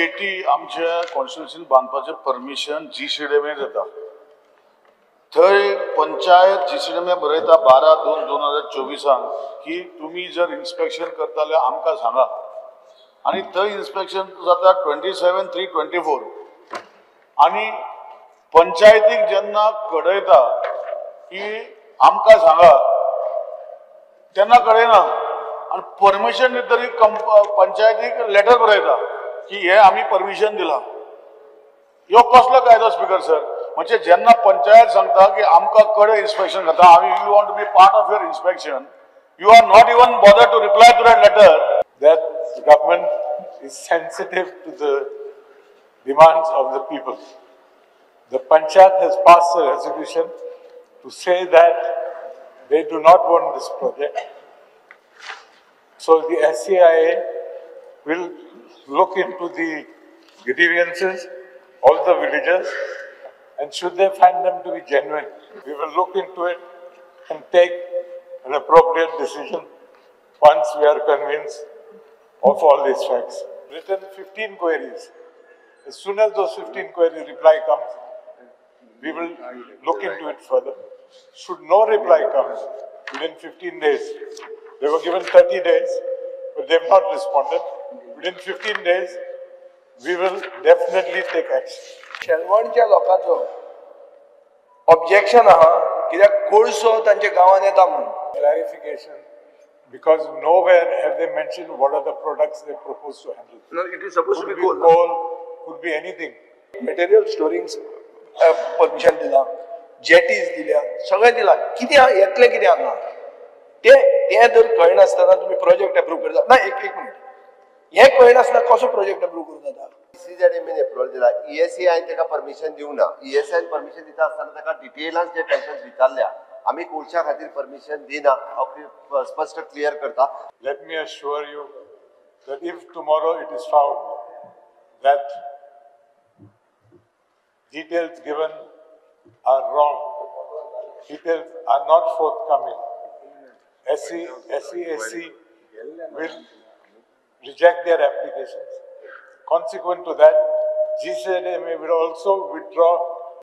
Jetty आमच्या कॉन्स्टिट्युन्सीन बांदपाचें permission जीसीडीएमए दिता. थंय पंचायत जीसीडीएमए बरयता 12/2/2024 की तुमी जर इन्स्पेक्शन करता जाल्यार आमकां सांगा, आनी थंय इन्स्पेक्शन जाता 27/3/24. आनी पंचायतीक जेन्ना कळयता की आमकां सांगा तेन्ना कळयना, आनी परमिशन दितरी पंचायतीक लेटर बरयता की हे आमी परमिशन दिलां. ह्यो कसलो कायदो स्पीकर सर? म्हणजे जेन्ना पंचायत सांगता की आमकां कडेन इन्स्पेक्शन करता, आमी you want to be part of your inspection, you are not even bother to reply to that letter. That the government is sensitive to the demands of the people. The panchayat has passed a resolution to say that they do not want this project. So the SCIA will look into the grievances of the villagers, and should they find them to be genuine, we will look into it and take an appropriate decision once we are convinced of all these facts. Written 15 queries. As soon as those 15 query reply comes, we will look into it further. Should no reply come within 15 days, they were given 30 days, but they have not responded. Within 15 days, we will definitely take action. शेलवणच्या लोकांचो objection आहा कित्याक कोळसो तांच्या गांवांत येता म्हणून. Clarification, because nowhere have they mentioned what are the products they propose to handle. No, it is supposed to Could be be coal. coal, could be anything. Material storing permission दिलां, जेटीज दिल्या, सगळें दिलां. कितें येतलें कितें हांगा तें तें जर कळनासतना तुमी प्रोजेक्ट एप्रूव करता ना. एक एक मिनट, हें कळनासतना कसो प्रोजेक्ट एप्रूव करूं जाता? सीझेडएमएन एप्रुवल दिला, ईएसआयन ताका परमिशन दिवंक ना. ईएसआयन परमिशन दिता आसतना ताका डिटेलान जे क्वेश्चन्स विचारल्या, आमी कोळशा खातीर परमिशन दिना हांव स्पश्ट क्लियर करता. Let me assure you that if tomorrow it is found that details given are wrong, details are not forthcoming, SEAC will reject their applications. Consequent to that, GCDMA will also withdraw